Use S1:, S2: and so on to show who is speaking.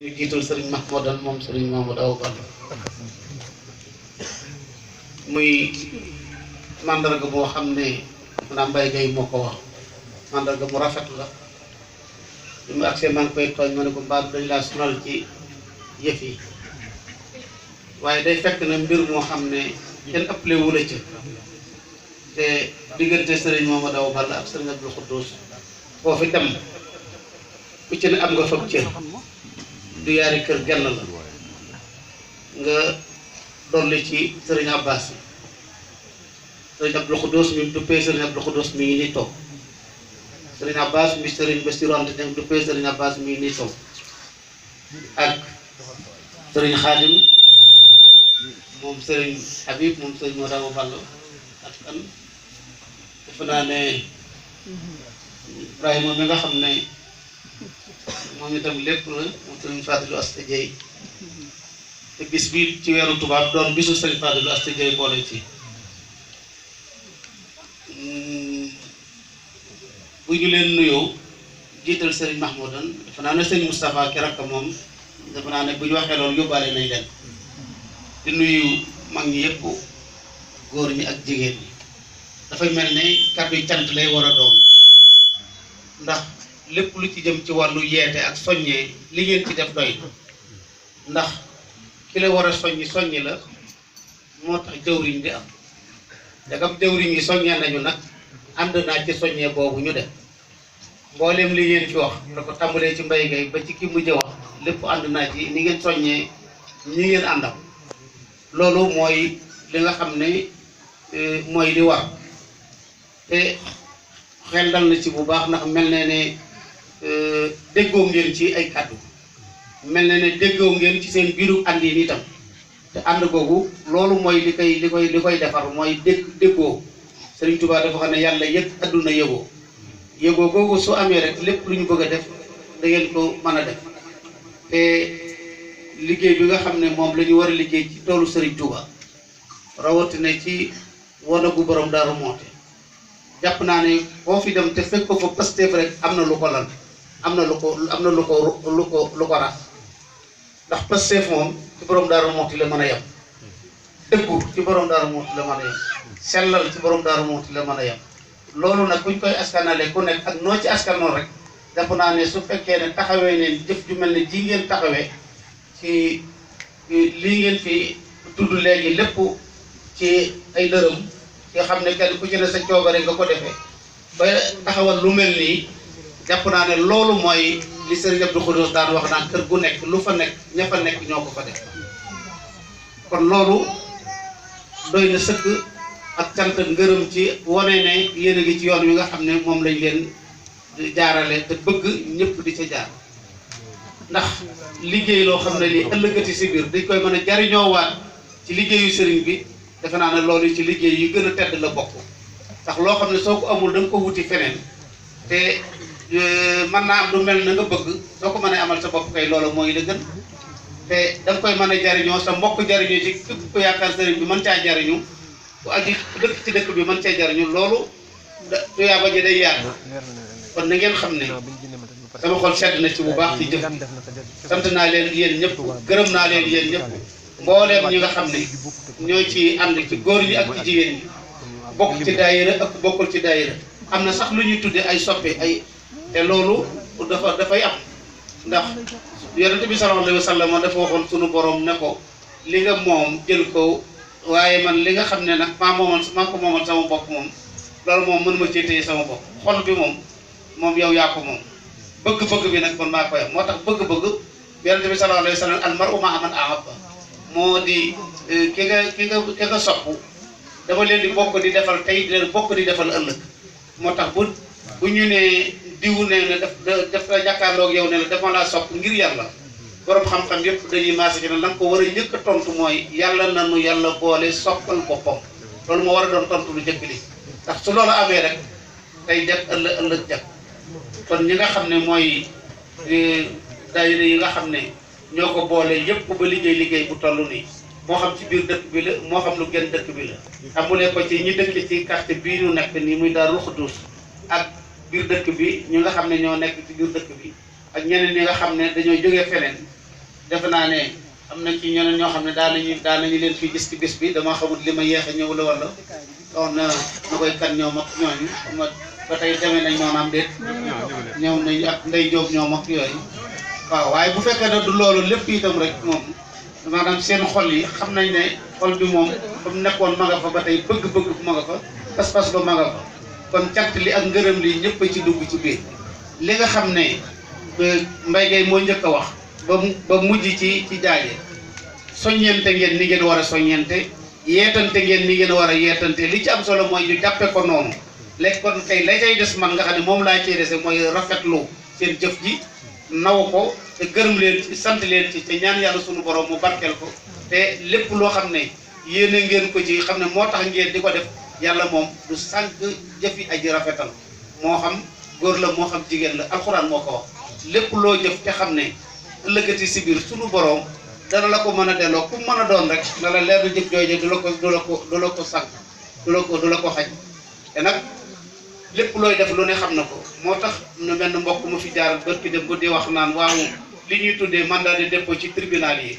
S1: ñu jiital sëriñ Mahmoudan moom sëriñ Mamadou Awa Balla muy mandarga boo xam ne maanaam Mbaye Gueye moo ko wax mandarga mu rafet la bi mu agsee maa ngi koy tooñ ma ne ko mbaadu dañ laa sonal ci yëf yi waaye day fekk na mbir moo xam ne kenn ëppale wu la ca te diggante sëriñ Mamadou Awa Balla ak sëriñ Abdou Khoudous foo fi dem ku ci ne am nga fab cër du yaari kër genn la nga dolli ci sëriñ Abbas sëriñ Abdou Khoudous mi duppee sëriñ Abdou Khoudous mi ngi nii toog sëriñ Abbas mi sëriñ Bassirou Anta Dieng duppee sëriñ Abbas mi ngi nii toog ak sëriñ Khadim moom sëriñ Habib moom sëriñ Mamadou Awa Balla ak kan defe naa ne Ibrahima mi nga xam ne moom itam lépp la moom sëriñ Fadilou Asta Dieye te bis bi ci weeru tubaab doon bisu sëriñ Fadilou Asta Dieye boole ci bu ñu leen nuyoo jiital sëriñ Mahmoudan defe naa ne sëriñ Moustapha ki rakk moom defe naa ne bu ñu waxee loolu yóbbaale nañ leen di nuyu mag ñi yëpp góor ñi ak jigéen ñi dafay mel ne kàddu yi cant lay war a doon ndax lépp lu ci jëm ci wàllu yeete ak soññee li ngeen ci def doy ndax ki la war a soññi la moo tax jëwriñ di am dagam jëwriñ yi soññee nañu nag ànd naa ci soññee boobu ñu def mbooleem li ngeen fi wax da ko tàmbalee ci Mbaye Gueye ba ci ki mujj wax lépp ànd naa ci ni ngeen soññee ñi ngeen àndam loolu mooy li nga xam ne mooy li war te xel dal na ci bu baax ndax mel na ne déggoo ngeen ci ay kàddu mel na ne déggoo ngeen ci seen biiru ànd yi itam te ànd googu loolu mooy li koy defar mooy déggoo Sëriñ Tuubaa dafa xam ne yàlla yëg adduna yëgoo googu su amee rek lépp lu ñu bëgg a def da ngeen ko mën a def te liggéey bi nga xam ne moom la ñu war a liggéey ci toolu Sëriñ Tuubaa rawatina ci wanagu borom Daaru Muxti jàpp naa ne boo fi dem te fekk ko fa Pastef rek am na lu ko lan am na lu ko rax ndax Pastef moom ci borom Daaru Muxti la mën a yem dëggu ci borom Daaru Muxti la mën a yem sellal ci borom Daaru Muxti la mën a yem loolu nag buñ koy askanale ku nekk ak noo ci askanoon rek jàpp naa ne su fekkee ne taxawee ne jëf ju mel ne ji ngeen taxawee ci lii ngeen fi tudd léegi lépp ci ay dërëm nga xam ne kenn ku ci ne sa coobare nga ko defee ba taxawal lu mel nii jàpp naa ne loolu mooy li Sëriñ Abdou Khoudous daan wax naan kër gu nekk lu fa nekk ña fa nekk ñoo ko fa def kon loolu doy na sëkk ak cant ngërëm ci wane ne yéen a ngi ci yoon wi nga xam ne moom lañ leen jaarale te bëgg ñëpp di ca jaar ndax liggéey loo xam ne lii ëllëgati si biir dañ koy mën a jariñoo waat ci liggéeyu sëriñ bi defe naa ne loolu ci liggéey yu gën a tedd la bokk ndax loo xam ne soo ko amul da nga ko wuti feneen te mën naa am lu mel na nga bëgg soo ko mënee amal sa bopp kay loolu mooy la gën te da nga koy mën a jariñoo sa mbokk jariñoo ci képp ku yaakaar sëriñ bi mën caa jariñu ku aji dëkk ci dëkk bi mën cee jariñu loolu tuyaaba ji day yaatu kon na ngeen xam ne sama xol sedd na ci bu baax ci jëf sant naa leen yéen ñëpp gërëm naa leen yéen ñëpp mbooleem ñi nga xam ne ñoo ci ànd ci góor ñi ak ci jigéen ñi bokk ci daayira ak bokkul ci daayira am na sax lu ñuy tudde ay soppe ay te loolu dafay am ndax yonent bi sallallahu alayhi wa sallam dafa waxoon sunu borom ne ko li nga moom jël ko waaye man li nga xam ne nag maa ko moomal sama bopp moom loolu moom mën ma cee téye sama bopp xol bi moom yow yaa ko moom bëgg-bëgg bi nag man maa koy am moo tax bëgg-bëgg yonent bi sallallahu alayhi wa sallam al mar'u ma'a man ahabba moo di ki nga sopp dama leen di bokk di defal tey di leen bokk di defal ëllëg moo tax bu ñu ne diw ne na def la jàkkaarloog yow ne la dafa laa sopp ngir yàlla borom xam-xam yëpp dañuy maase ci ne la nga ko war a njëkk a tontu mooy yàlla nanu yàlla boole soppal boppam loolu moo war a doon tontu lu njëkk li ndax su loolu amee rek tey jag ëllëg jag kon ñi nga xam ne mooy daayira yi nga xam ne ñoo ko boole yëpp ba liggéey bu toll nii moo xam ci biir dëkk bi la moo xam lu gën dëkk bi la amulee ko ci ñi dëkk ci quartier bii ñu nekk nii muy Daaru Xuddus ak biir dëkk bi ñi nga xam ne ñoo nekk ci biir dëkk bi ak ñeneen ñi nga xam ne dañoo jógee feneen defe naa ne am na ci ñeneen ñoo xam ne daanañu leen fi gis ci bés bi dama xamul li ma yéex a ñëw la wala wax na koy kan ñoom ak ñooñu xam ba tey demee nañ noonu am déet ñëw nañ ak Ndey Jóob ñoom ak yooyu waaw waaye bu fekkee ne du loolu lépp itam rek moom maanaam seen xol yi xam nañ ne xol bi moom fa mu nekkoon ma nga fa ba tey bëgg-bëgg ma nga fa pas-pas ba ma nga fa kon cant li ak ngërëm li ñëpp a ci dugg ci biir li nga xam ne Mbaye Gueye moo njëkk a wax ba mujj ci jaaje soññente ngeen ni ngeen war a soññente yeetante ngeen ni ngeen war a yeetante li ci am solo mooy ñu jàppe ko noonu léegi kon tey la cay des man nga xam ne moom laa cay dese mooy rafetlu seen jëf ji naw ko te gërëm leen ci sant leen ci te ñaan yàlla sunu borom mu barkeel ko te lépp loo xam ne yéene ngeen ko ci xam ne moo tax ngeen di ko def yàlla moom du sànq jëfi aji rafetal moo xam góor la moo xam jigéen la alxuraan moo ko wax lépp loo jëf te xam ne ëllëgati si biir sunu borom dana la ko mën a delloo ku mën a doon rek na la leer na jëf jooju du la ko sànq du la ko xaj te nag lépp looy def lu ne xam na ko moo tax na benn mbokk mu fi jaaral bërki dem bu di wax naan waaw li ñuy tuddee mandat de dépôt ci tribunal yi